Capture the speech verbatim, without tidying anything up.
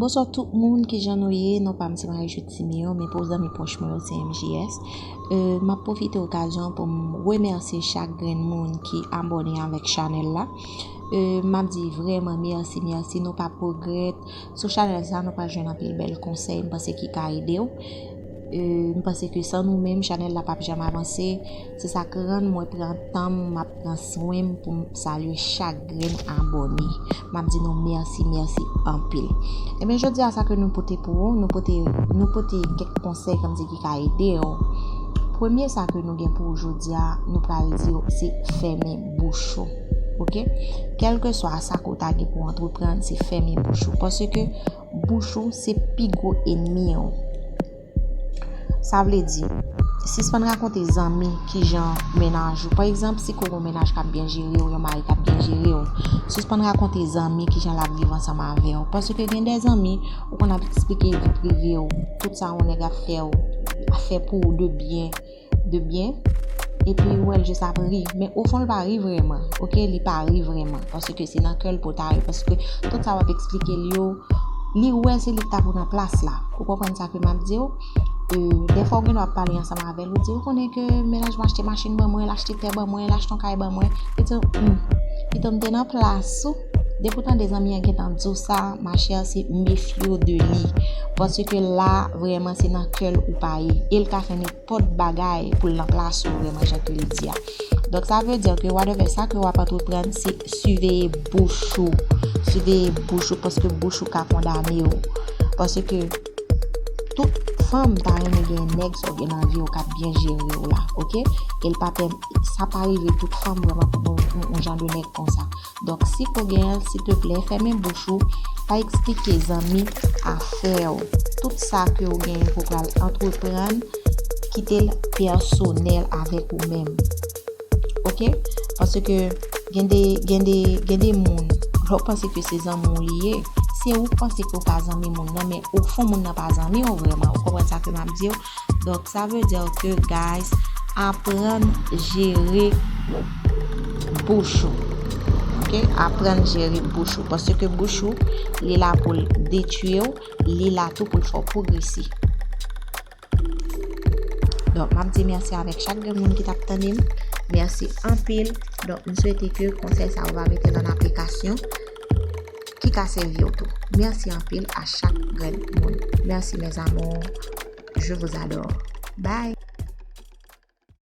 Bonswa tout moun, kijan nou ye? Non pa m se Marie Jude Siméon, men pou zanmi pwòch mwen yo se M J S. Euh, m ap pwofite okazyon pou m remèsye chak grenn moun ki abòne avèk chanèl la. Euh, m ap di vrèman mèsi, mèsi, nou p ap regrèt. Sou chanèl sa, nou pral jwenn anpil bèl konsèy, m panse ki ka ede w. Euh, m panse ke san nou menm, chanèl la p ap janm avanse. Se sa k rann mwen pran tan m, m ap pran swen m pou m salye chak grenn abòne. M ap di nou mèsi, mèsi anpil. Ebyen, jodi a sa ke nou pote pou ou, nou pote, nou pote kèk konsèy kòmsi ki ka ede w. Premye sa ke nou gen pou ou jodi a, nou pral di w se fèmen bouch ou. Oke? Kèlkeswa sa ke w ta gen pou w antreprann, se fèmen bouch ou. Paske bouch ou se pi gwo ènmi w. Sa vle di, sispann rakonte zanmi kijan mennaj ou. Pa egzanp, si ke w gen yon mennaj k ap byen jere w, yon mari k ap byen jere w, sispann rakonte zanmi kijan l ap viv ansanm avè w. Paske gen de zanmi, ou konn ap eksplike vi prive w, tout sa yon nèg ap fè w, ap fè pou ou de byen, de byen, epi ou wè l jis ap ri. Men ofon, l pa ri vrèman, oke? Li pa ri vrèman, paske se nan kè l pou ta ri, paske tout sa w ap eksplike l yo, li wè se li k ta pou nan plas la. Ou konprann sa ke m ap di w? Euh, dèfwa ou gen dwa ap pale ansanm avè l, ou di, ou konnen ke mennaj mwen achte machin ban mwen, l achte tè ban mwen, l achte yon kay ban mwen. Li di, hmm, pito m te nan plas ou. Depi w tande zanmi an gentan di w sa, machè, se mefye w de li. Paske la, vrèman, se nan kè l ou pa ye. E l ka fè nenpòt bagay pou l nan plas ou, vrèman, jan ke li di a. Donk, sa vle di ke whatever sa ke w ap antreprann, se siveye bouch ou. Siveye bouch ou, paske bouch ou ka kondane w. Paske tout fanm ta renmen gen nèg sa w gen nan vi w k ap byen jere w la, oke? E l pa pèm-, sa pa rive tout fanm vrèman pou gen yon, yon, yon jan de nèg konsa. Donk, si ke w gen l, silteplè, fèmen bouch ou, pa eksplike zanmi afè w. Tout sa ke w gen pou pral antreprann, kite l pèsonèl avèk ou menm. Oke? Paske gen de, gen de, gen de moun, lè w panse ke se zanmi w li ye, se ou k panse ke w pa zanmi moun nan, men ofon moun nan pa zanmi w vrèman. Ou konprann sa ke m ap di w? Donk, sa vle di ke, guys, aprann jere bouch ou. Oke? Aprann jere bouch ou. Paske bouch ou, li la pou l detwi w, li la tou pou l fè w pwogrese. Donk, m ap di mèsi avèk chak grenn moun ki t ap tande m. Mèsi anpil. Donk, m swete ke konsèy sa yo va mete l an aplikasyon, ki ka sèvi w tou. Mèsi anpil a chak grenn moun. Mèsi, mes amours. Je vous adore. Bye.